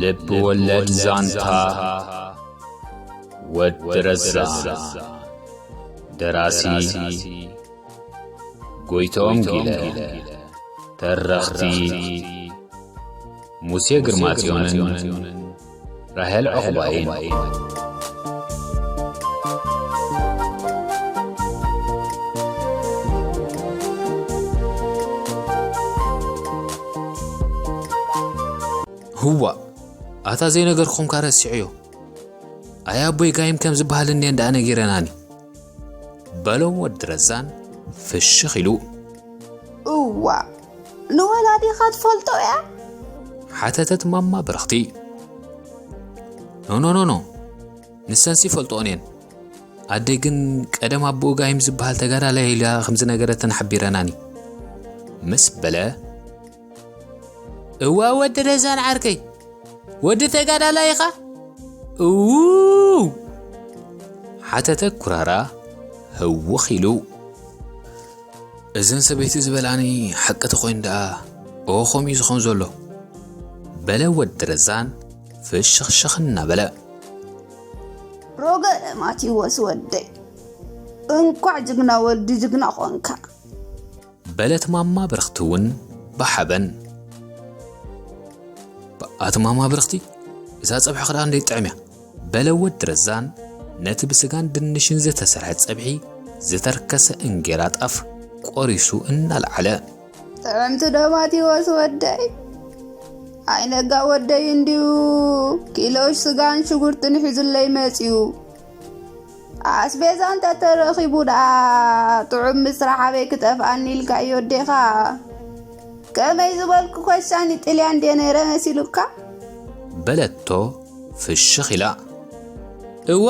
ልብ ወለድ ዛንታ ወዲ ረዛን። ደራሲ ጎይቶም ጊለ። ተረኽቲ ሙሴ ግርማጽዮንን ራሄል ዑቕባይን። ህዋ፣ ኣታ ዘይነገርኩኹምካ ረሲዐዮ። ኣይ ኣቦይ ጋይም ከም ዝበሃል እንዴ እንዳ ነጊረናኒ። በሎ ወዲ ረዛን ፍሽኽ ኢሉ። እዋ፣ ንወላዲኻ ትፈልጦ እያ? ሓተተት ማማ ብርኽቲ። ኖ፣ ኖ፣ ኖ፣ ኖ። ንሰንሲ ይፈልጥኦን እየን። ኣደይ ግን ቀደም ኣቦኡ ጋይም ዝበሃል ተጋዳላይ ኢላ ከም ዝነገረተን ሓቢረናኒ። ምስ በለ፣ እዋ ወዲ ረዛን ዓርከይ፣ ወዲ ተጋዳላይ ኢኻ? እው! ሓተተ ኩራራ ህውኽ ኢሉ። እዘን ሰበይቲ ዝበላኒ ሓቂ ተኾይኑ ደኣ፣ ኦ፣ ከምኡ እዩ ዝኾን ዘሎ። በለ ወዲ ረዛን ፍሽኽሽኽ እናበለ። ሮገ ማቴዎስ ወደይ፣ እንኳዕ ጅግና ወዲ ጅግና ኾንካ። በለት ማማ ብርኽቲ እውን ብሓበን። ኣቲ ማማ ብርኽቲ፣ እዛ ጸብሒ ክዳን ደይ ጥዕም እያ። በለ ወዲ ረዛን ነቲ ብስጋን ድንሽን ዝተሰርሐ ጸብሒ ዝተርከሰ እንጌራ ጣፍ ቆሪሱ እናልዓለ። ጥዕምቲ ዶ ማቴዎስ ወደይ? ኣይነጋ ወደይ እንድዩ ኪሎ ስጋን ሽጉርትን ሒዙለይ መጽዩ። ኣስቤዛ እንተ ተረኺቡ ደኣ ጥዑም ምስራሕ ኣበይ ክጠፍኣኒ ኢልካዮ ኣዴኻ? ከመይ ዝበልኩ ኮሻኒ ጥልያን ድየ ነይረ መሲሉካ? በለቶ ፍሽኽ ኢላ። እዋ፣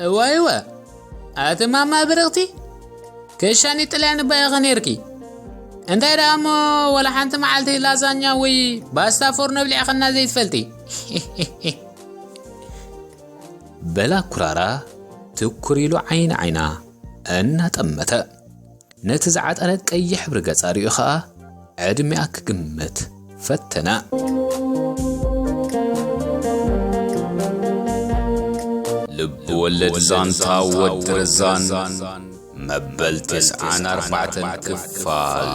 እዋ፣ እዋ፣ ኣቲ ማማ ብርኽቲ፣ ከሻኒ ጥልያን እባ ኢኺ ነይርኪ። እንታይ ደኣ እሞ፣ ወላ ሓንቲ መዓልቲ ላዛኛ ወይ ባስታ ፎርኖ ብሊዕኽና ዘይትፈልጢ። በላ ኩራራ ትኩር ኢሉ ዓይኒ ዓይና እናጠመተ፣ ነቲ ዝዓጠነ ቀይሕ ሕብሪ ገጻ ሪኡ ኸኣ ዕድሚኣ ክግምት ፈተነ። ልብ ወለድ ዛንታ ወዲ ረዛን መበል ተስዓን ኣርባዕተን ክፋል።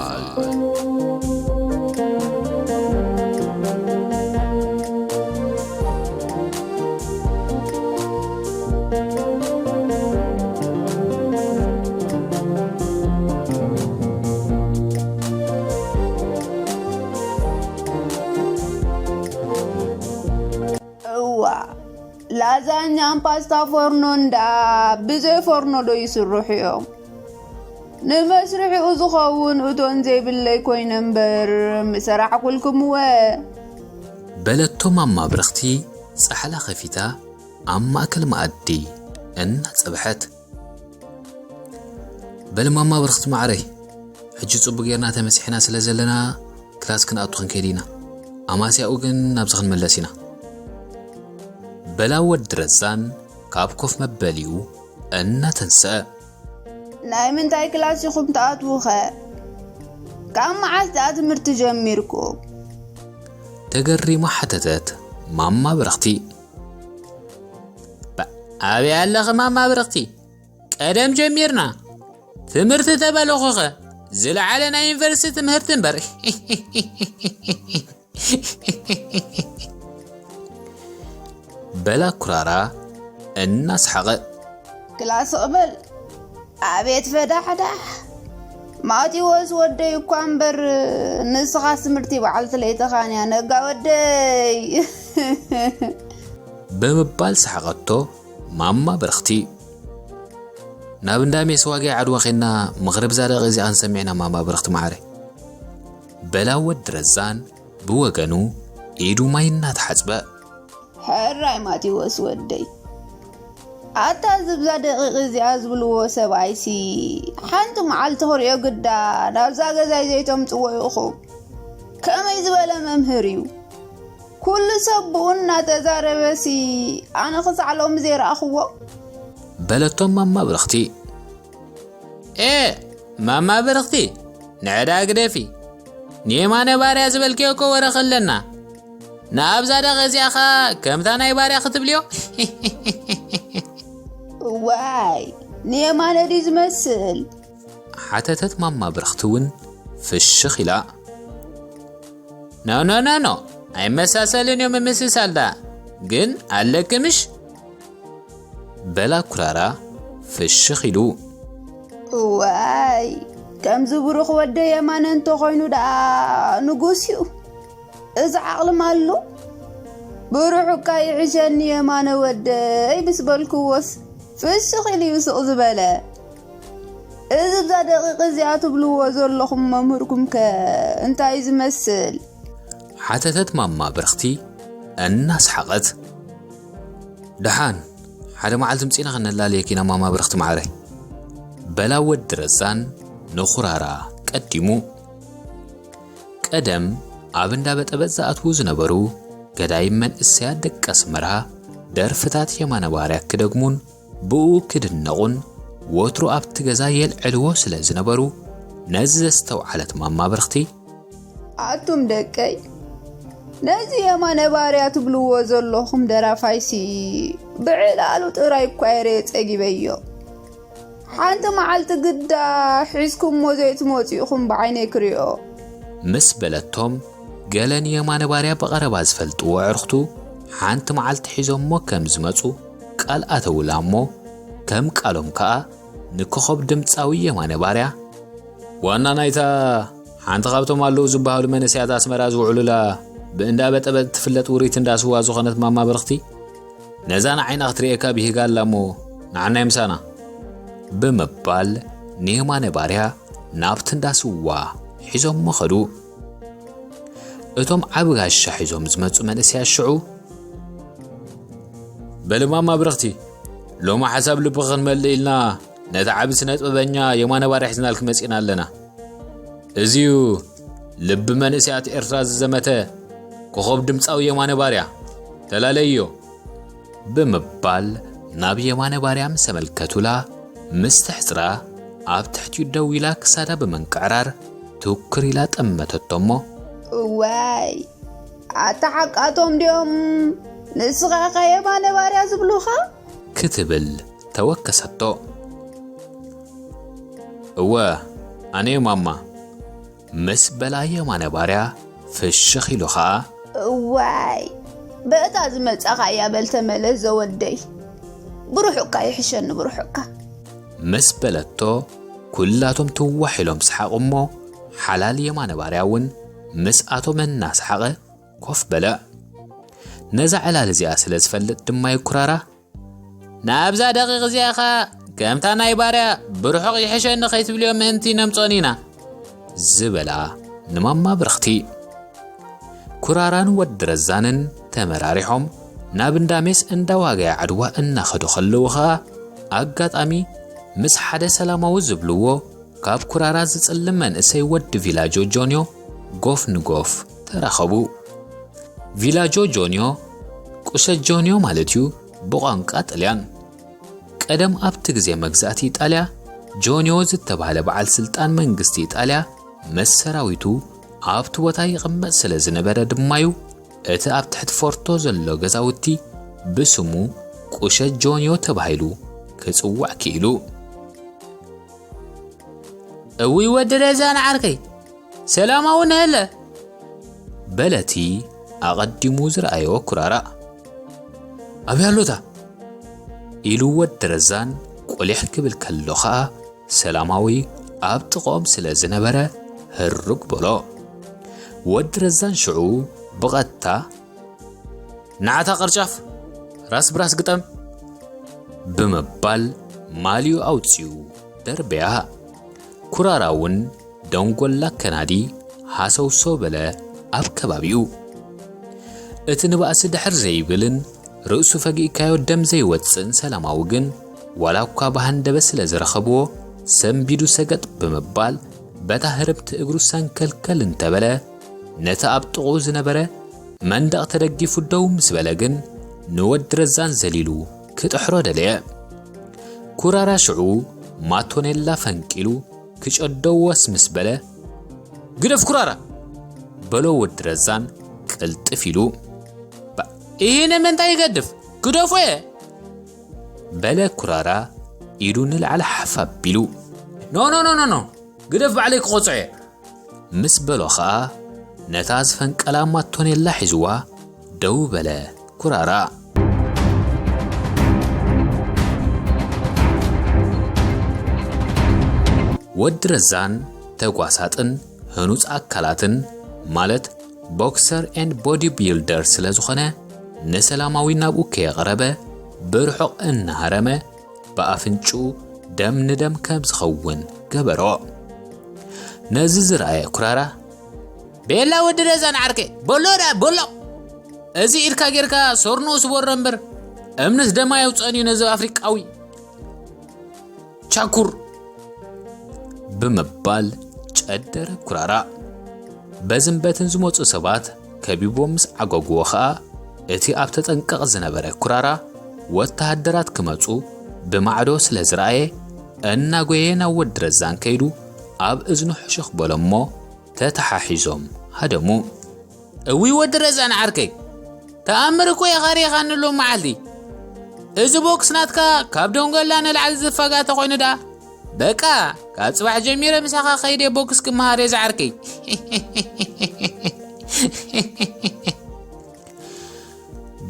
እዋ፣ ላዛኛን ፓስታ ፎርኖን ደኣ ብዘይ ፎርኖ ዶ ይስርሑ እዮም? ንመስርሒኡ ዝኸውን እቶን ዘይብለይ ኮይነ እምበር፣ ምሰራሕኩልኩምወ። በለቶ ማማ ብርኽቲ ጻሕላ ከፊታ ኣብ ማእከል መኣዲ እናጸብሐት። በሊ ማማ ብርኽቲ ማዕረይ፣ ሕጂ ጽቡቕ ጌርና ተመሲሕና ስለ ዘለና፣ ክላስ ክንኣቱ ክንከይድ ኢና። ኣማስያኡ ግን ናብዚ ክንምለስ ኢና። በላ ወዲ ረዛን ካብ ኮፍ መበሊኡ እናተንስአ። ናይ ምንታይ ክላስ ኢኹም ትኣትዉኸ? ካብ መዓስ ደኣ ትምህርቲ ጀሚርኩም? ተገሪማ ሓተተት ማማ ብርኽቲ። ባ-፣ ኣበይ ኣለኺ ማማ ብርኽቲ? ቀደም ጀሚርና። ትምህርቲ ተበለኹኸ፣ ዝለዓለ ናይ ዩኒቨርሲቲ ትምህርቲ እምበር። በላ ኩራራ እናሰሓቐ። ክላስ እቕበል። ኣቤት ፈዳሕዳሕ። ማቴዎስ ወደይ እኳ እምበር፣ ንስኻስ ትምህርቲ በዓልቲ ለይትኻን እያ፣ ነጋ ወደይ። ብምባል ሰሓቐቶ ማማ ብርኽቲ። ናብ እንዳ ሜስ ዋጋ ዓድዋ ኼንና ምኽሪ ብዛ ደቂቕ እዚኣ ክንሰምዕ ኢና ማማ ብርኽቲ ማዕረ። በላ ወዲ ረዛን ብወገኑ ኢዱ ማይ እናተሓጽበ። ሕራይ ማቴዎስ ወደይ። ኣታ ዝብዛ ደቂቕ እዚኣ ዝብልዎ ሰብኣይሲ ሓንቲ መዓልቲ ክሪኦ ግዳ ናብዛ ገዛይ ዘይተምጽዎ ኢኹም። ከመይ ዝበለ መምህር እዩ። ኩሉ ሰብ ብኡ እናተዛረበሲ ኣነ ክሳዕ ሎሚ ዘይረኣኽዎ። በለቶም ማማ ብርኽቲ። ኤ፣ ማማ ብርኽቲ፣ ንዕዳ ግደፊ። ንየማነ ባርያ ዝበልክዮ እኮ ወረ ከለና። ንኣብዛ ደቂ እዚኣ ኸ ከምታ ናይ ባርያ ክትብልዮ? ዋይ፣ ንየማነ ድዩ ዝመስል? ሓተተት ማማ ብርኽቲ እውን ፍሽኽ ኢላ። ኖ ኖ ኖ ኖ፣ ኣይመሳሰልን እዮም። ምስሳል ዳ ግን ኣለኪ ምሽ? በላ ኩራራ ፍሽኽ ኢሉ። ዋይ፣ ከምዚ ብሩኽ ወደ የማነ እንተኾይኑ ደኣ ንጉስ እዩ። እዚ ዓቕሊ ማሉ ብሩሑካ ይሕሸኒ የማነ ወደይ ምስ በልክዎስ ፍሽኽ ኢሉ እዩ ስቕ ዝበለ። እዚ ብዛ ደቂቕ እዚኣ ትብልዎ ዘለኹም መምህርኩም ከ እንታይ እዩ ዝመስል? ሓተተት ማማ ብርኽቲ እናስሓቐት። ደሓን ሓደ መዓልቲ ምጺና ኸነላልየኪ ኢና ማማ ብርኽቲ መዓረይ። በላ ወዲ ረዛን ንኹራራ ቀዲሙ። ቀደም ኣብ እንዳ በጠበጥ ዝኣትዉ ዝነበሩ ገዳይም መንእሰያት ደቂ ኣስመራ ደርፍታት የማነ ባርያ ክደግሙን ብኡ ክድነቑን ወትሩ ኣብቲ ገዛ የልዕልዎ ስለ ዝነበሩ ነዚ ዘስተውዓለት ማማ ብርኽቲ ኣቱም ደቀይ፣ ነዚ የማነ ባርያ ትብልዎ ዘለኹም ደራፋይሲ ብዕላሉ ጥራይ እኳ የረ ጸጊበዮ። ሓንቲ መዓልቲ ግዳ ሒዝኩሞ ዘይትመጹ ኢኹም ብዓይነይ ክሪኦ። ምስ በለቶም ገለ ንየማነ ባርያ ብቐረባ ዝፈልጥዎ ኣዕሩኽቱ ሓንቲ መዓልቲ ሒዞሞ ከም ዝመጹ ቃል ኣተውላ እሞ ከም ቃሎም ከኣ ንኮኸብ ድምጻዊ የማነ ባርያ ዋና ናይታ ሓንቲ ካብቶም ኣለዉ ዝበሃሉ መንእሰያት ኣስመራ ዝውዕሉላ ብእንዳ በጠበጥ ትፍለጥ ውሪት እንዳ ስዋ ዝኾነት ማማ ብርኽቲ ነዛ ንዓይና ክትርእየካ ብሂጋ ኣላ እሞ ንዓናይ ምሳና ብምባል ንየማነ ባርያ ናብቲ እንዳ ስዋ ሒዞሞ ኸዱ። እቶም ዓቢ ጋሻ ሒዞም ዝመጹ መንእሰያት ሽዑ በሊ ማማ ብርኽቲ ሎሚ ሓሳብ ልቢ ክንመልእ ኢልና ነቲ ዓቢ ስነ ጥበበኛ የማነ ባርያ ሒዝናልኪ መጺና ኣለና። እዚዩ ልቢ መንእሰያት ኤርትራ ዝዘመተ ኮኸብ ድምጻዊ የማነ ባርያ ተላለይዮ ብምባል ናብ የማነ ባርያ ምስ ኣመልከቱላ ምስ ተሕጽራ ኣብ ትሕቲኡ ደው ኢላ ክሳዳ ብምንቅዕራር ትውክር ኢላ ጠመተቶ እሞ እዋይ፣ ኣታ ሓቃቶም ድዮም ንስኻ ኢኻ የማነ ባርያ ዝብሉኻ? ክትብል ተወከሰቶ። እወ ኣነ ማማ ምስ በላ የማነ ባርያ ፍሽኽ ኢሉ ኸኣ እዋይ፣ በእታ ዝመጻኻ እያ በል ተመለስ ዘወደይ። ብርሑቕካ ይሕሸኒ ብርሑቕካ። ምስ በለቶ ኩላቶም ትዋሕ ኢሎም ሰሓቑ እሞ ሓላል የማነ ባርያ እውን ምስኣቶም እናሰሓቐ ኮፍ በለ። ነዛ ዕላል እዚኣ ስለ ዝፈልጥ ድማ ይኩራራ። ናብዛ ደቂቕ እዚኣ ኸ ከምታ ናይ ባርያ ብርሑቕ ይሕሸኒ ኸይትብልዮ ምእንቲ ነምጾን ኢና። ዝበላ ንማማ ብርኽቲ። ኩራራን ወዲ ረዛንን ተመራሪሖም ናብ እንዳ ሜስ እንዳ ዋጋያ ዓድዋ እናኸዱ ከለዉ ኸኣ ኣጋጣሚ ምስ ሓደ ሰላማዊ ዝብልዎ ካብ ኩራራ ዝጽልም መንእሰይ ወዲ ቪላጆ ጆንዮ ጎፍ ንጎፍ ተራኸቡ። ቪላጆ ጆንዮ ቁሸ ጆንዮ ማለት እዩ ብቋንቋ ጥልያን። ቀደም ኣብቲ ግዜ መግዛእቲ ኢጣልያ ጆንዮ ዝተባህለ በዓል ስልጣን መንግስቲ ኢጣልያ ምስ ሰራዊቱ ኣብቲ ቦታ ይቕመጥ ስለ ዝነበረ ድማዩ እቲ ኣብ ትሕቲ ፎርቶ ዘሎ ገዛውቲ ብስሙ ቁሸ ጆንዮ ተባሂሉ ክጽዋዕ ክኢሉ። እውይ ወዲ ረዛን ዓርከይ ሰላማዊ ነለ በለቲ ኣቐዲሙ ዝረኣዮ ኩራራ። ኣበይ ኣሎታ ኢሉ ወዲ ረዛን ቁሊሕ ክብል ከሎ ኸኣ ሰላማዊ ኣብ ጥቕኦም ስለ ዝነበረ ህሩግ በሎ። ወዲ ረዛን ሽዑ ብቐጥታ ንዓታ ቅርጫፍ ራስ ብራስ ግጠም ብምባል ማልዩ ኣውጺኡ ደርበያ። ኩራራ እውን ደንጎላ ከናዲ ሃሰውሰው በለ ኣብ ከባቢኡ። እቲ ንባእሲ ድሕር ዘይብልን ርእሱ ፈጊእካዮ ደም ዘይወጽእን ሰላማዊ ግን ዋላ እኳ ብሃንደበት ስለ ዝረኸብዎ ሰንቢዱ ሰገጥ ብምባል በታ ህርብቲ እግሩ ሰንከልከል እንተበለ ነቲ ኣብ ጥቕኡ ዝነበረ መንደቕ ተደጊፉ ደው ምስ በለ ግን ንወዲ ረዛን ዘሊሉ ክጥሕሮ ደለየ። ኩራራ ሽዑ ማቶኔላ ፈንቂሉ ክጨደዎስ ምስ በለ ግደፍ ኩራራ በሎ ወዲ ረዛን ቅልጥፍ ኢሉ። ይህ ንምንታይ ይገድፍ? ግደፎ እየ። በለ ኩራራ ኢዱ ንላዕሊ ሓፍ ኣቢሉ። ኖ፣ ኖ፣ ኖ፣ ኖ፣ ኖ። ግደፍ፣ ባዕለይ ክቆጽዖ እየ። ምስ በሎ ኸኣ ነታ ዝፈንቀላ ማቶኔላ ሒዝዋ ደው በለ ኩራራ። ወዲ ረዛን ተጓሳጥን ህኑጽ ኣካላትን፣ ማለት ቦክሰር ኤንድ ቦዲ ቢልደር ስለ ዝኾነ፣ ንሰላማዊ ናብኡ ከየቕረበ ብርሑቕ እናሃረመ ብኣፍንጭኡ ደም ንደም ከም ዝኸውን ገበሮ። ነዚ ዝረኣየ ኩራራ፣ ቤላ ወዲ ረዛን ዓርከይ፣ በሎ ደኣ በሎ! እዚ ኢድካ ጌርካ ሶርኖ ስበሮ እምበር፣ እምንስ ደማ የውፅአን እዩ ነዚ ኣፍሪቃዊ ቻኩር! ብምባል ጨደረ ኩራራ። በዝን በትን ዝመጹ ሰባት ከቢቦም ምስ ዓገጉዎ ኸኣ፣ እቲ ኣብ ተጠንቀቕ ዝነበረ ኩራራ ወተሃደራት ክመጹ ብማዕዶ ስለ ዝረኣየ፣ እናጎየ ናብ ወዲ ረዛን ከይዱ ኣብ እዝኑ ሕሹኽ በሎ እሞ ተተሓሒዞም ሃደሙ። እውይ ወዲ ረዛን ዓርከይ፣ ተኣምር እኮ ኢኻ ሪኢኻኒ ሎም መዓልቲ። እዚ ቦክስ ናትካ ካብ ደንጎላ ንላዕሊ ዝፋጋ ተኾይኑ ደኣ፣ በቃ ካብ ጽባሕ ጀሚረ ምሳኻ ከይደ ቦክስ ክመሃር እየ ዝዓርከይ።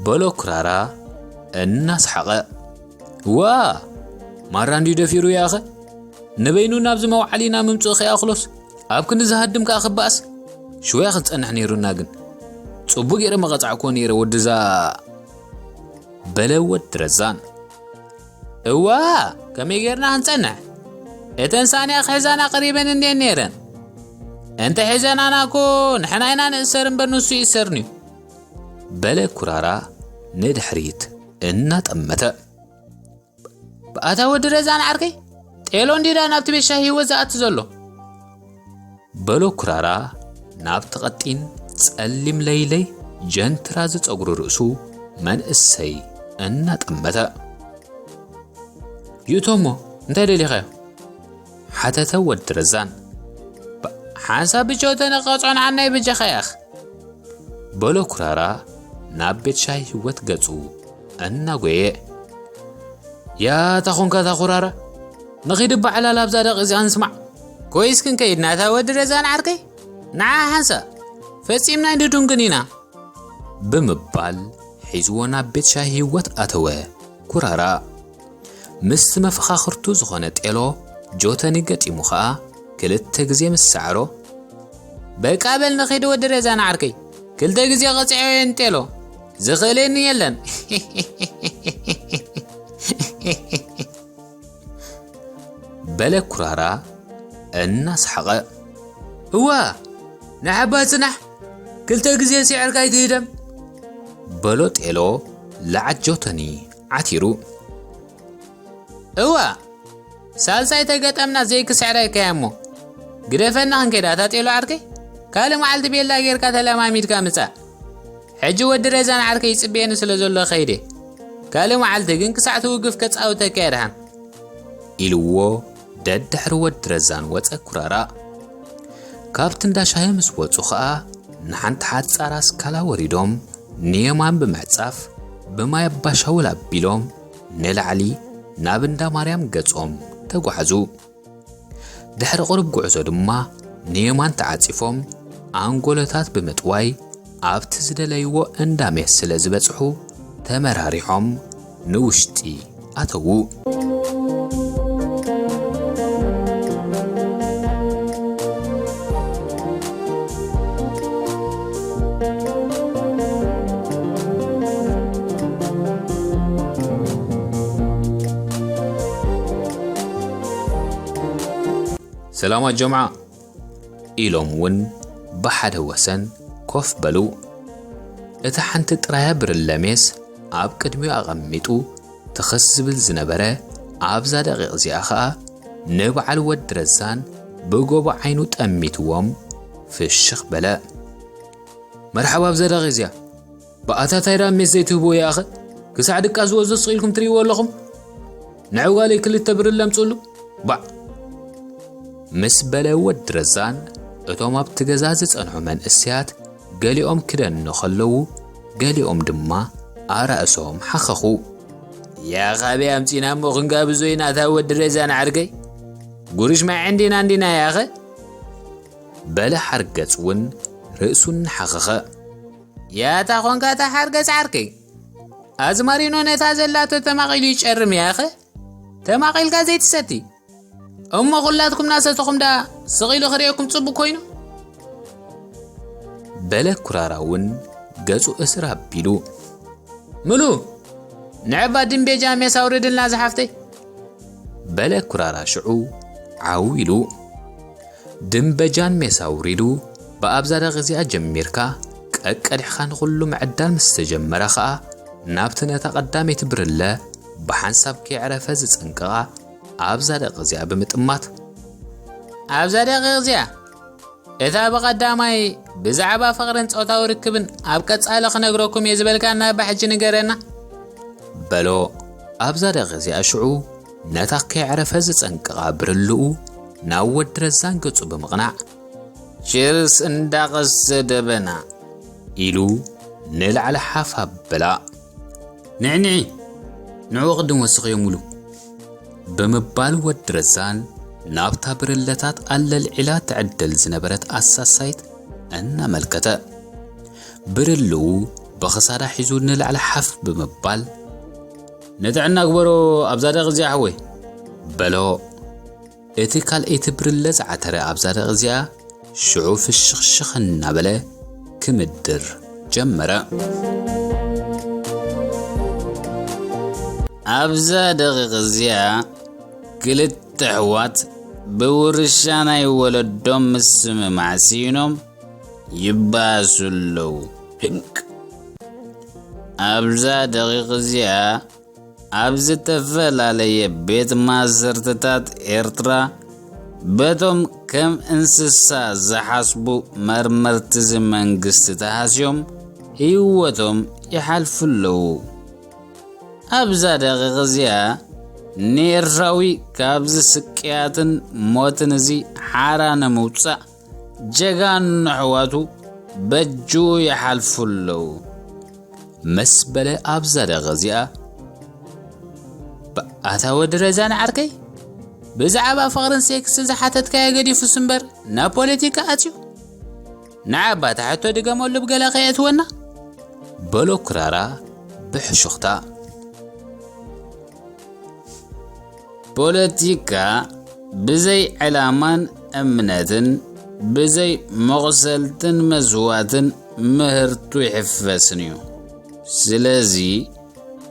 በሎ ኩራራ እናሰሓቐ። ዋ! ማራ እንድዩ ደፊሩ ያኸ? ንበይኑ ናብዚ መውዓሊና ምምጽኡ ከይኣኽሎስ፣ ኣብ ክንዲ ዝሃድም ከኣ ክበኣስ? ሽወያ ክንጸንሕ ነይሩና ግን። ጽቡቕ ገይረ መቐጻዕክዎ ነይረ ወድዛ በለ ወዲ ረዛን። እዋ፣ ከመይ ጌርና ክንጸንሕ? እተን ሳንያ ክሕዛና ቀሪበን እንድየን ነይረን። እንተ ሒዘናና እኮ ንሕና ኢና ንእሰር እምበር ንሱ ይእሰርን'ዩ። በለ ኩራራ ንድሕሪት እናጠመተ። ብኣታ ወዲ ረዛን ዓርከይ፣ ጤሎ እንዲዳ ናብቲ ቤት ሻሂ ህይወት ዝኣቱ ዘሎ። በሎ ኩራራ ናብቲ ቀጢን ጸሊም ለይለይ ጀንትራ ዝጸጉሩ ርእሱ መንእሰይ እናጠመተ። ይእቶሞ፣ እንታይ ደሊኻዮ? ሓተተ ወዲ ረዛን። ባ-፣ ሓንሳብ ብቸውተ ንቐጽዖ ንዓናይ በጃኻ ያኽ። በሎ ኩራራ ናብ ቤት ሻሂ ህይወት ገጹ እናጎየ። ያታ ኾንካ እታ ኩራራ፣ ንኺድ እባ ዕላል ኣብዛ ደቂ እዚኣ ንስማዕ። ኮይስ ክንከይድ ናታ ወዲ ረዛን ዓርከይ? ንዓ ሓንሳእ ፈጺምና ንድንግን ኢና። ብምባል ሒዝዎ ናብ ቤት ሻሂ ህይወት ኣተወ ኩራራ። ምስቲ መፈኻኽርቱ ዝኾነ ጤሎ ጆተኒ ገጢሙ ኸኣ ክልተ ግዜ ምስ ሰዓሮ፣ በቃ በል ንኺድ ወዲ ረዛን ዓርከይ፣ ክልተ ግዜ ቀጺዐዮ እየ ንጤሎ፣ ዝኽእለኒ የለን። በለ ኩራራ እናሰሓቐ። እዋ፣ ንዓባ ጽናሕ፣ ክልተ ግዜ ስዒርካ ኣይትህደም። በሎ ጤሎ ለዓት ጆተኒ ዓቲሩ። እዋ፣ ሳልሳይ ተገጠምና ዘይክስዕረካ እየ እሞ፣ ግደፈና ክንከይድ ኣታ ጤሎ ዓርከይ፣ ካልእ መዓልቲ ቤላ ጌርካ ተለማሚድካ ምጻእ። ሕጂ ወዲ ረዛን ዓርከይ ይጽበየኒ ስለ ዘሎ ከይደ። ካልእ መዓልቲ ግን ክሳዕ ትውግፍ ከጻውተካ እየ ደሓን። ኢልዎ ደድሕሪ ወዲ ረዛን ወጸ ኩራራ። ካብቲ እንዳ ሻሂ ምስ ወጹ ኸኣ ንሓንቲ ሓጻር ኣስካላ ወሪዶም ንየማን ብምዕጻፍ ብማይ ኣባሻውል ኣቢሎም ንላዕሊ ናብ እንዳ ማርያም ገጾም ተጓዕዙ። ድሕሪ ቁሩብ ጉዕዞ ድማ ንየማን ተዓጺፎም ኣንጎሎታት ብምጥዋይ ኣብቲ ዝደለይዎ እንዳ ሜስ ስለ ዝበጽሑ ተመራሪሖም ንውሽጢ ኣተዉ። ሰላማት ጀምዓ ኢሎም እውን ብሓደ ወሰን ኮፍ በሉ። እታ ሓንቲ ጥራያ ብርለ ሜስ ኣብ ቅድሚኡ ኣቐሚጡ ትኽስ ዝብል ዝነበረ ኣብዛ ደቂቕ እዚኣ ኸኣ ንበዓል ወዲ ረዛን ብጎቦ ዓይኑ ጠሚትዎም ፍሽኽ በለ። መርሓባ ኣብዛ ደቂቕ እዚኣ። ብኣታ ታይ ደኣ ሜስ ዘይትህብዎ ይኣኸ? ክሳዕ ድቃስ ዝወስዶ ስቕ ኢልኩም ትርእይዎ ኣለኹም? ንዕው ጓለይ ክልተ ብርለ ኣምጽእሉ። ባዕ። ምስ በለ ወዲ ረዛን እቶም ኣብቲ ገዛ ዝጸንሑ መንእሰያት ገሊኦም ክደኑ ከለዉ ገሊኦም ድማ ኣራእሶም ሓኸኹ። ያ ኻበይ ኣምጺና እሞ ክንጋብዞ ኢና እታ ወዲ ረዛን ዓርከይ? ጉርሽ ማይ ዕንዲና እንዲና ያኸ? በለ ሓርገጽ እውን ርእሱ እናሓኸኸ። ያታ ኾንካ እታ ሓርገጽ ዓርከይ? ኣዝማሪኖ ነታ ዘላቶ ተማቒሉ ይጨርም ያኸ? ተማቒልካ ዘይትሰቲ? እሞ ኩላትኩም እናሰተኹም ደኣ ስቕ ኢሉ ክርእየኩም ጽቡቕ ኮይኑ? በለ ኩራራ እውን ገጹ እስር ኣቢሉ። ምሉ ንዕባ ድምቤጃ ሜስ ኣውርድልና ዝሓፍተይ። በለ ኩራራ ሽዑ ዓው ኢሉ። ድምበጃን ሜስ ኣውሪዱ ብኣብዛ ደቂ እዚኣ ጀሚርካ ቀቀዲሕካ ንኹሉ ምዕዳል ምስ ተጀመረ ኸኣ ናብቲ ነታ ቀዳመይቲ ብርለ ብሓንሳብ ከየዕረፈ ዝጸንቀቓ ኣብዛ ደቂ እዚኣ ብምጥማት። ኣብዛ ደቂ እዚኣ እታ ብቐዳማይ ብዛዕባ ፍቕርን ጾታዊ ርክብን ኣብ ቀጻሊ ክነግረኩም እየ ዝበልካና እባ ሕጂ ንገረና። በሎ። ኣብዛ ደቂ እዚኣ ሽዑ ነታ ከየዕረፈ ዝጸንቀቓ ብርልኡ ናብ ወዲ ረዛን ገጹ ብምቕናዕ። ችርስ እንዳቐሰ ደበና። ኢሉ ንላዕሊ ሓፍ ኣበላ። ንዕንዒ ንዕኡ ቅድም ወስኽዮ ሙሉ። ብምባል ወዲ ረዛን ናብታ ብርለታት ኣለልዒላ ትዕደል ዝነበረት ኣሳሳይት እናመልከተ። ብርልኡ ብኽሳዳ ሒዙ ንላዕሊ ሓፍ ብምባል። ንጥዕና ግበሮ ኣብዛ ደቂ እዚኣ ሓወይ። በሎ። እቲ ካልኣይቲ ብርለ ዝዓተረ ኣብዛ ደቂ እዚኣ ሽዑ ፍሽኽሽኽ እናበለ ክምድር ጀመረ። ኣብዛ ደቂቕ እዚኣ ክልተ ኣሕዋት ብውርሻ ናይ ወለዶም ምስምማዕ ስኢኖም ይባእሱ ኣለዉ። ህንቅ። ኣብዛ ደቂቕ እዚኣ ኣብ ዝተፈላለየ ቤት ማእሰርትታት ኤርትራ በቶም ከም እንስሳ ዝሓስቡ መርመርቲ እዚ መንግስቲ ተሃስዮም ህይወቶም ይሓልፉ ኣለዉ። ኣብዛ ደቂቕ እዚኣ ንኤርትራዊ ካብዚ ስቅያትን ሞትን እዚ ሓራ ንምውጻእ ጀጋኑ ኣሕዋቱ በጅኡ ይሓልፉ ኣለዉ። ምስ በለ ኣብዛ ደቂ እዚኣ። ኣታ ወዲ ረዛን ዓርከይ፣ ብዛዕባ ፍቕርን ሴክስ ዝሓተትካዮ ገዲፉስ እምበር ናብ ፖለቲካ ኣትዩ። ንዓባ እታ ሕቶ ድገመሉ ብገለ ከየእትወና። በሎ ክራራ ብሕሹኽታ። ፖለቲካ ብዘይ ዕላማን እምነትን ብዘይ መቑሰልትን መስዋእትን ምህርቱ ይሕፈስን እዩ። ስለዚ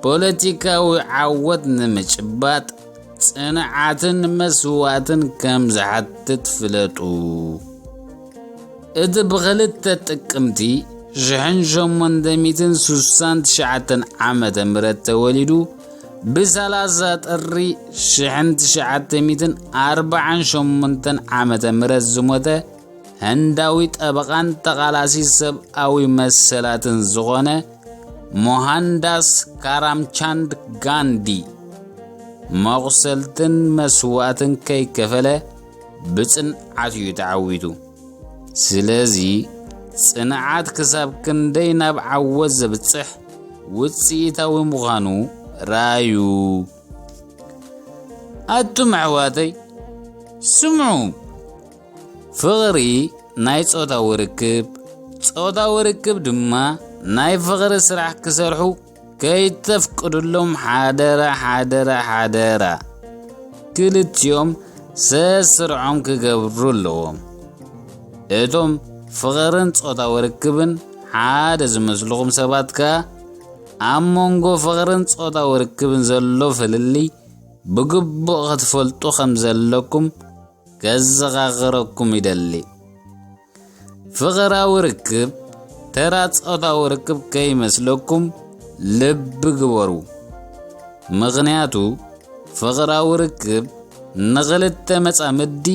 ፖለቲካዊ ዓወት ንምጭባጥ ጽንዓትን መስዋእትን ከም ዝሓትት ፍለጡ። እቲ ብኽልተ ጥቅምቲ ሽሕን ሸሞንተ ሚእትን ስሳን ትሽዓተን ዓመተ ምህረት ተወሊዱ፣ ብሰላሳ ጥሪ ሽሕን ትሽዓተ ሚእትን ኣርባዓን ሸሞንተን ዓመተ ምህረት ዝሞተ ህንዳዊ ጠበቓን ተቓላሲ ሰብኣዊ መሰላትን ዝኾነ ሞሃንዳስ ካራምቻንድ ጋንዲ መቑሰልትን መስዋእትን ከይከፈለ ብጽንዓት እዩ ተዓዊቱ። ስለዚ ጽንዓት ክሳብ ክንደይ ናብ ዓወት ዘብጽሕ ውጽኢታዊ ምዃኑ ረኣዩ። ኣቱም ኣሕዋተይ፣ ስምዑ። ፍቕሪ ናይ ጾታዊ ርክብ፣ ጾታዊ ርክብ ድማ ናይ ፍቕሪ ስራሕ ክሰርሑ ከይተፍቅዱሎም ሓደራ፣ ሓደራ፣ ሓደራ። ክልቲኦም ሰስርዖም ክገብሩ ኣለዎም። እቶም ፍቕርን ጾታዊ ርክብን ሓደ ዝመስልኹም ሰባት ከኣ ኣብ መንጎ ፍቕርን ጾታዊ ርክብን ዘሎ ፍልልይ ብግቡእ ክትፈልጡ ከም ዘለኩም ከዘኻኽረኩም ይደሊ። ፍቕራዊ ርክብ ተራ ጾታዊ ርክብ ከይመስለኩም ልቢ ግበሩ። ምኽንያቱ ፍቕራዊ ርክብ ንኽልተ መጻምዲ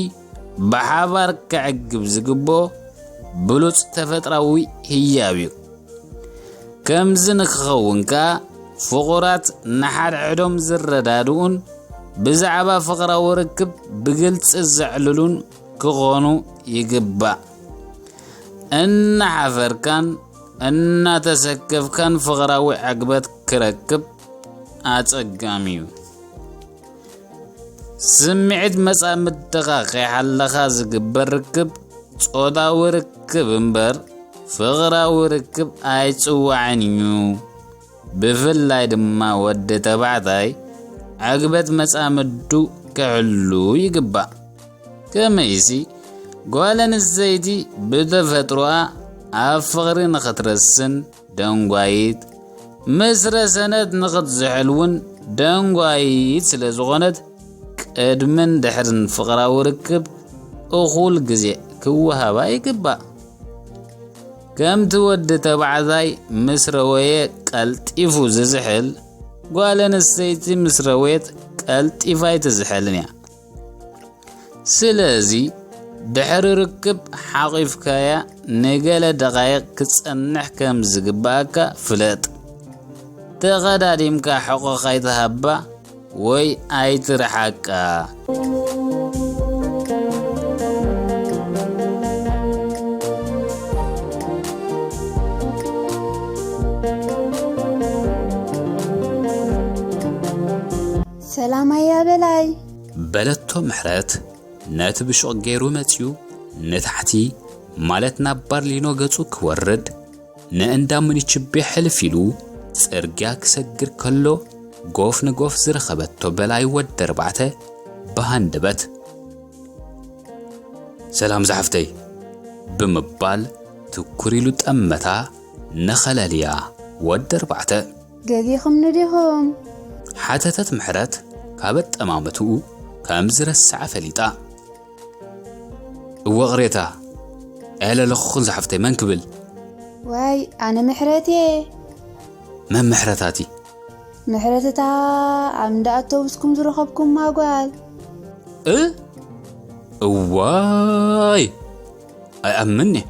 ብሓባር ከዕግብ ዝግብኦ ብሉጽ ተፈጥራዊ ህያብ እዩ። ከምዚ ንክኸውን ከኣ ፍቑራት ንሓድሕዶም ዝረዳድኡን ብዛዕባ ፍቕራዊ ርክብ ብግልጺ ዘዕልሉን ክኾኑ ይግባእ። እናሓፈርካን እናተሰከፍካን ፍቕራዊ ዕግበት ክረክብ ኣጸጋሚ እዩ። ስምዒት መጻምድኻ ከይሓለኻ ዝግበር ርክብ ጾታዊ ርክብ እምበር ፍቕራዊ ርክብ ኣይጽዋዕን እዩ። ብፍላይ ድማ ወዲ ተባዕታይ ዕግበት መጻምዱ ክሕሉ ይግባእ። ከመይሲ ጓል ኣንስተይቲ ብተፈጥሮኣ ኣብ ፍቕሪ ንኽትረስን ደንጓይት፣ ምስ ረሰነት ንኽትዝሕል እውን ደንጓይት ስለ ዝኾነት ቅድምን ድሕርን ፍቕራዊ ርክብ እኹል ግዜ ክወሃባ ይግባእ። ከምቲ ወዲ ተባዕታይ ምስ ረወየ ቀልጢፉ ዝዝሕል፣ ጓል ኣንስተይቲ ምስ ረወየት ቀልጢፋ ኣይትዝሕልን እያ። ስለዚ ድሕሪ ርክብ ሓቒፍካያ ንገለ ደቓይቕ ክጸንሕ ከም ዝግባኣካ ፍለጥ። ተቐዳዲምካ ሕቖኻ ኣይትሃባ ወይ ኣይትርሓቃ። ሰላም ኣያ በላይ። በለቶ ምሕረት ነቲ ብሹቕ ገይሩ መጺኡ ንታሕቲ ማለት ናብ ባርሊኖ ገጹ ክወርድ ንእንዳ ሙኒችቤ ሕልፍ ኢሉ ጽርግያ ክሰግር ከሎ ጎፍ ንጎፍ ዝረኸበቶ በላይ ወዲ ኣርባዕተ ብሃንደበት "ሰላም ዝሓፍተይ" ብምባል ትኩር ኢሉ ጠመታ። ንኸለልያ ወዲ ኣርባዕተ "ገጊኹምኒ ዲኹም?" ሓተተት ምሕረት ካብ ኣጠማምትኡ ከም ዝረስዓ ፈሊጣ። "እወ ቅሬታ ኣየለለኹኽን ዝሓፍተይ፣ መን ክብል?" "ዋይ ኣነ ምሕረት እየ." "መን ምሕረት ኣቲ?" "ምሕረት እታ ኣብ እንዳ ኣተውስኩም ዝረኸብኩማ ጓል?" "እ እዋይ ኣይኣምን እየ።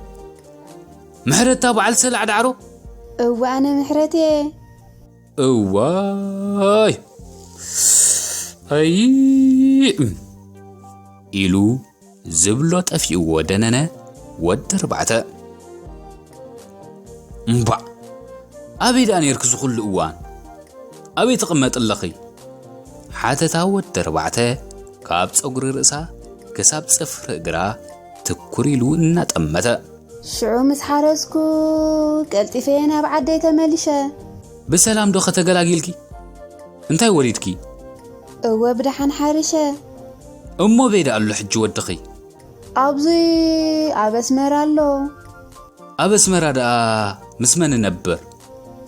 ምሕረት እታ በዓል ሰላዕ ዳዕሮ?" "እወ ኣነ ምሕረት እየ." "እዋይ ኣይ" ኢሉ ዝብሎ ጠፊእዎ ደነነ ወዲ ኣርባዕተ። "እምባዕ ኣበይ ደኣ ነይርኪ እዚ ኩሉ እዋን? ኣበይ ትቕመጢ ኣለኺ?" ሓተታ ወዲ ኣርባዕተ ካብ ጸጉሪ ርእሳ ክሳብ ጽፍሪ እግራ ትኩር ኢሉ እናጠመተ። "ሽዑ ምስ ሓረስኩ ቀልጢፈ እየ ናብ ዓደይ ተመሊሸ." "ብሰላም ዶ ከተገላጊልኪ? እንታይ ወሊድኪ?" "እወ ብደሓን ሓሪሸ." "እሞ በይ ደኣ ኣሎ ሕጂ ወድኺ?" "ኣብዚ ኣብ ኣስመራ ኣሎ." "ኣብ ኣስመራ ደኣ ምስ መን ይነብር?"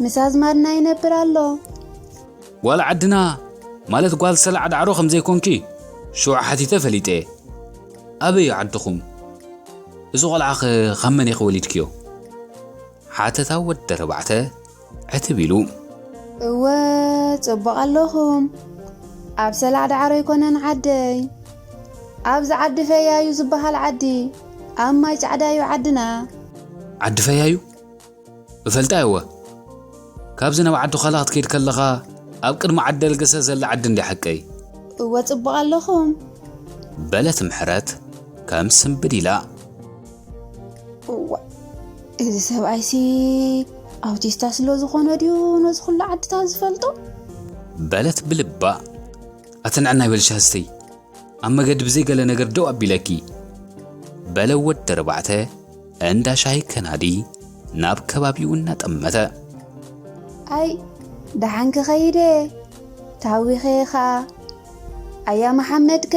"ምስ ኣዝማድና ይነብር ኣሎ." "ጓል ዓድና ማለት ጓል ሰላዕ ዳዕሮ ከም ዘይኮንኪ ሽዑ ሓቲተ ፈሊጠ እየ። ኣበይ እዩ ዓድኹም? እዚ ቆልዓኸ ካብ መን ኢኺ ወሊድክዮ?" ሓተታ ወዲ ኣርባዕተ ዕትብ ኢሉ። "እወ ጽቡቕ ኣለኹም። ኣብ ሰላዕ ዳዕሮ ኣይኮነን ዓደይ። ኣብዚ ዓዲ ፈያዩ ዝበሃል ዓዲ ኣብ ማይ ጻዕዳ እዩ ዓድና።" "ዓዲ ፈያዩ? እፈልጣ እየ እወ። ካብዚ ናብ ዓዲ ዃላ ክትከይድ ከለኻ ኣብ ቅድሚ ዓዲ ኣልገሰ ዘላ ዓዲ እንድያ ሓቀይ?" "እወ ጽቡቕ ኣለኹም።" በለት ምሕረት ከም ስንብድ ኢላ። "እዋ፣ እዚ ሰብኣይሲ ኣውቲስታ ስለ ዝኾነ ድዩ ነዚ ኩሉ ዓድታት ዝፈልጦ?" በለት ብልባ። "ኣትንዕና ይበልሻ ስተይ፣ ኣብ መገዲ ብዘይ ገለ ነገር ደው ኣቢለኪ" በለ ወዲ ኣርባዕተ እንዳ ሻሂ ከናዲ ናብ ከባቢኡ እናጠመተ። "ኣይ ደሓን ክኸይደ ታዊኸ ኸኣ። ኣያ መሓመድከ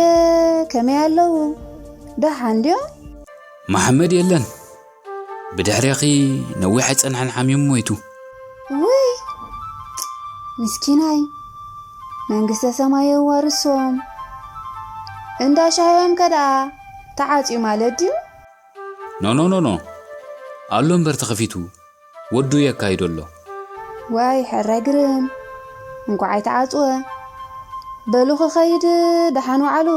ከመይ ኣለዉ? ደሓን ድዮም?" "መሓመድ የለን፣ ብድሕሬኺ ነዊሕ ኣይጸንሐን ሓሚሙ ሞይቱ።" "ውይ ምስኪናይ፣ መንግስተ ሰማይ የዋርሶም። እንዳ ሻሂኦም ከ ደኣ ተዓጽዩ ማለት ድዩ?" "ኖ ኖ ኖ ኖ፣ ኣሎ እምበር ተኸፊቱ፣ ወዱ የካይዶ ኣሎ።" "ዋይ ሕራይ ግርም፣ እንኳዕ ኣይተዓጽወ። በሉ ክኸይድ፣ ደሓን ወዓሉ።"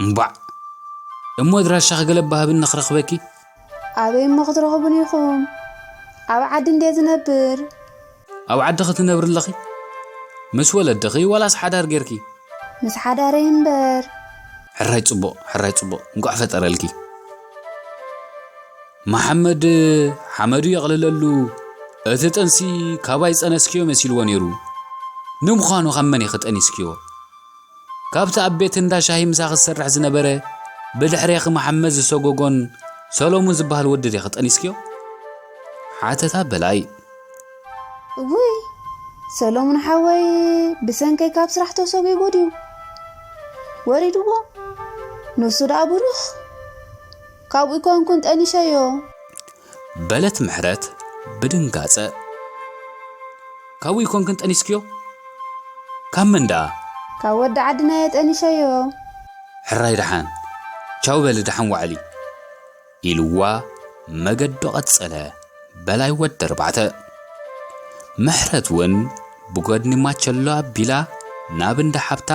"እምባዕ፣ እሞ ኣድራሻኺ ገለ ኣባ ሃብኒ ክረኽበኪ?" "ኣበይ እሞ ክትረኽቡኒ ኢኹም? ኣብ ዓዲ እንድየ ዝነብር።" "ኣብ ዓዲ ክትነብሪ ኣለኺ? ምስ ወለድኺ ዋላስ ሓዳር ጌርኪ?" "ምስ ሓዳረይ እምበር።" "ሕራይ ጽቡቕ፣ ሕራይ ጽቡቕ፣ እንቋዕ ፈጠረልኪ። መሓመድ ሓመዱ የቕልለሉ፣ እቲ ጥንሲ ካባይ ጸነስክዮ መሲልዎ ነይሩ። ንምዃኑ ካብ መን ኢኺ ጠኒስክዮ? ካብቲ ኣብ ቤት እንዳ ሻሂ ምሳኺ ዝሰርሕ ዝነበረ ብድሕሬኺ መሓመድ ዝሰጎጎን ሰሎሙን ዝበሃል ወዲ ዲኺ ጠኒስክዮ? ሓተታ በላይ። እውይ፣ ሰሎሙን ሓወይ ብሰንከይ ካብ ስራሕ ተሰጒጉ ድዩ? ወሪድዎ። ንሱ ደኣ ብሩኽ። ካብኡ ይኮንኩን ጠኒሸዮ። በለት ምሕረት ብድንጋጸ። ካብኡ ይኮንክን ጠኒስክዮ? ካብ መን ደኣ? ካብ ወዲ ዓድናዮ ጠኒሸዮ። ሕራይ ደሓን። ቻው በሊ ደሓን ዋዕሊ። ኢልዋ መገዶ ቀጸለ በላይ ወዲ ኣርባዕተ። ምሕረት እውን ብጎድኒ ማቸሎ ኣቢላ ናብ እንዳ ሓብታ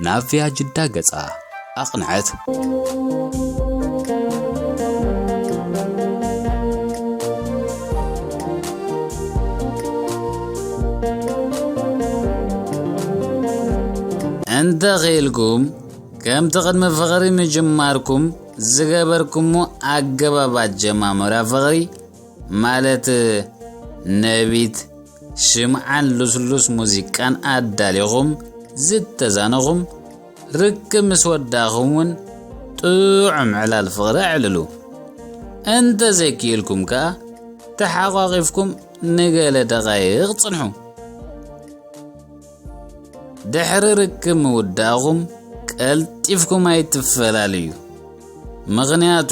ናብ ቪያ ጅዳ ገጻ ኣቕንዐት። እንተ ኽኢልኩም፣ ከምቲ ቅድሚ ፍቕሪ ምጅማርኩም ዝገበርኩሞ ኣገባብ ኣጀማምራ ፍቕሪ፣ ማለት ነቢት፣ ሽምዓን ልስሉስ ሙዚቃን ኣዳሊኹም ዝተዛነኹም፣ ርክብ ምስ ወዳእኹም እውን ጥዑም ዕላል ፍቕሪ ኣዕልሉ። እንተ ዘይክኢልኩም ከኣ ተሓቋቒፍኩም ንገለ ደቓይቕ ጽንሑ። ድሕሪ ርክብ ምውዳእኹም ቀልጢፍኩም ኣይትፈላለዩ። ምኽንያቱ፣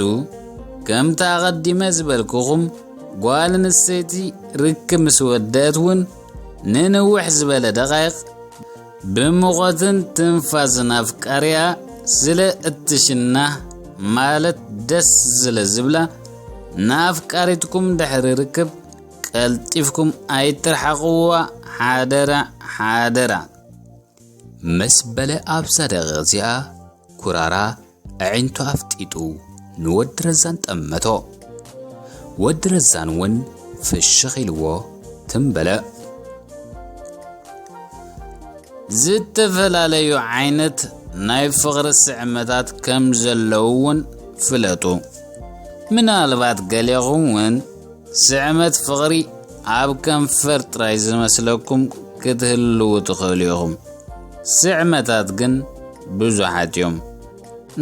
ከምቲ ኣቐዲመ ዝበልኩኹም፣ ጓል ኣንስተይቲ ርክብ ምስ ወደአት እውን ንንውሕ ዝበለ ደቓይቕ ብሙቐትን ትንፋስን ኣፍቃሪኣ ስለ እትሽናህ፣ ማለት ደስ ስለ ዝብላ፣ ንኣፍቃሪትኩም ድሕሪ ርክብ ቀልጢፍኩም ኣይትርሓቕዋ፣ ሓደራ፣ ሓደራ። ምስ በለ ኣብዛ ደቂቕ እዚኣ ኩራራ ኣዒንቱ ኣፍጢጡ ንወዲ ረዛን ጠመቶ። ወዲ ረዛን እውን ፍሽኽ ኢልዎ ትም በለ። ዝተፈላለዩ ዓይነት ናይ ፍቕሪ ስዕመታት ከም ዘለዉ እውን ፍለጡ። ምናልባት ገሌኹም እውን ስዕመት ፍቕሪ ኣብ ከንፈር ጥራይ ዝመስለኩም ክትህልዉ ትኽእሉ ኢኹም። ስዕመታት ግን ብዙሓት እዮም።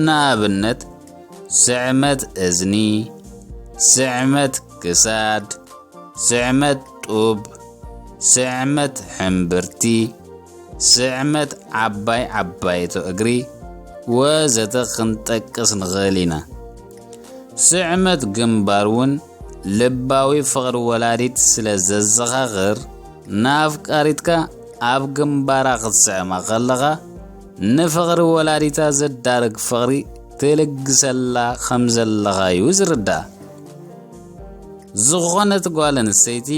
ንኣብነት፣ ስዕመት እዝኒ፣ ስዕመት ክሳድ፣ ስዕመት ጡብ፣ ስዕመት ሕምብርቲ፣ ስዕመት ዓባይ ዓባይቶ እግሪ ወዘተ ክንጠቅስ ንኽእል ኢና። ስዕመት ግንባር እውን ልባዊ ፍቕሪ ወላዲት ስለ ዘዘኻኽር፣ ንኣፍቃሪትካ ኣብ ግንባራ ክትስዕማ ከለኻ፣ ንፍቕሪ ወላዲታ ዘዳርግ ፍቕሪ ትልግሰላ ከም ዘለኻ እዩ ዝርዳእ። ዝኾነት ጓል ኣንስተይቲ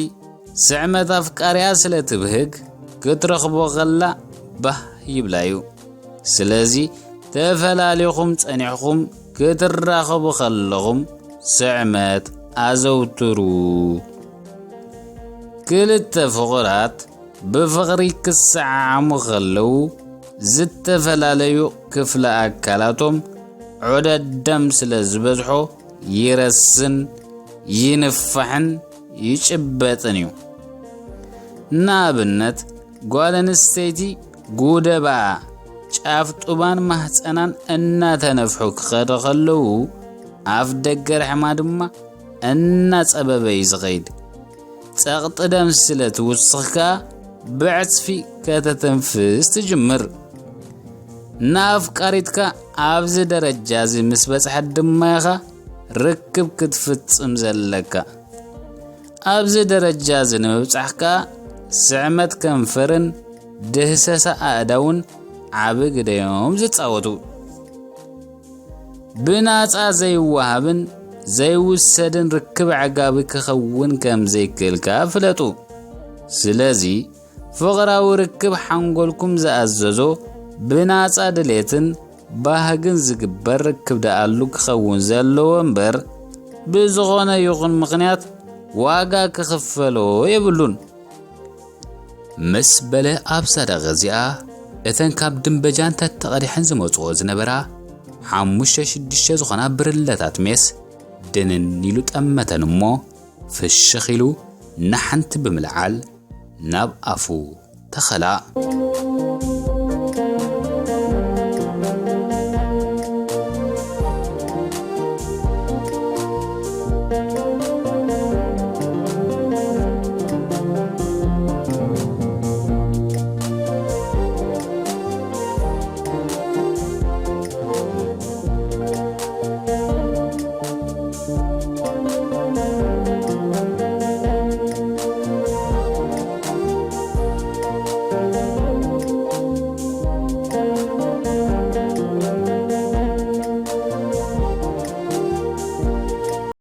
ስዕመት ኣፍቃሪኣ ስለ ትብህግ፣ ክትረኽቦ ከላ ባህ ይብላ እዩ። ስለዚ፣ ተፈላሊኹም ጸኒሕኩም ክትራኸቡ ከለኹም ስዕመት ኣዘውትሩ። ክልተ ፍቑራት ብፍቕሪ ክሰዓዓሙ ከለዉ፣ ዝተፈላለዩ ክፍለ ኣካላቶም ዑደት ደም ስለ ዝበዝሖ ይረስን ይንፋሕን ይጭበጥን እዩ። ንኣብነት፣ ጓል ኣንስተይቲ ጉደባኣ ጫፍ ጡባን ማህጸናን እናተነፍሑ ክኸዱ ከለዉ፣ ኣፍ ደገ ርሕማ ድማ እናጸበበ እዩ ዝኸይድ። ጸቕጢ ደም ስለ ትውስኽ ከኣ ብዕጽፊ ከተተንፍስ ትጅምር። ንኣፍቃሪትካ ኣብዚ ደረጃ እዚ ምስ በጽሐት ድማ ኢኻ ርክብ ክትፍጽም ዘለካ። ኣብዚ ደረጃ እዚ ንምብጻሕ ከኣ ስዕመት ከንፈርን ድህሰሳ ኣእዳውን ዓቢ ግደ እዮም ዝጻወቱ። ብናጻ ዘይወሃብን ዘይውሰድን ርክብ ኣዕጋቢ ክኸውን ከም ዘይክእል ከኣ ፍለጡ። ስለዚ፣ ፍቕራዊ ርክብ ሓንጎልኩም ዝኣዘዞ ብናጻ ድሌትን ባህግን ዝግበር ርክብ ደኣሉ ክኸውን ዘለዎ እምበር፣ ብዝኾነ ይኹን ምኽንያት ዋጋ ክኽፈሎ የብሉን። ምስ በለ ኣብዛ ደቒቕ እዚኣ፣ እተን ካብ ድምበጃን ተተቐዲሐን ዝመጽኦ ዝነበራ ሓሙሽተ ሽዱሽተ ዝኾና ብርለታት ሜስ ድንን ኢሉ ጠመተን እሞ፣ ፍሽኽ ኢሉ ንሓንቲ ብምልዓል ናብ ኣፉ ተኸላ።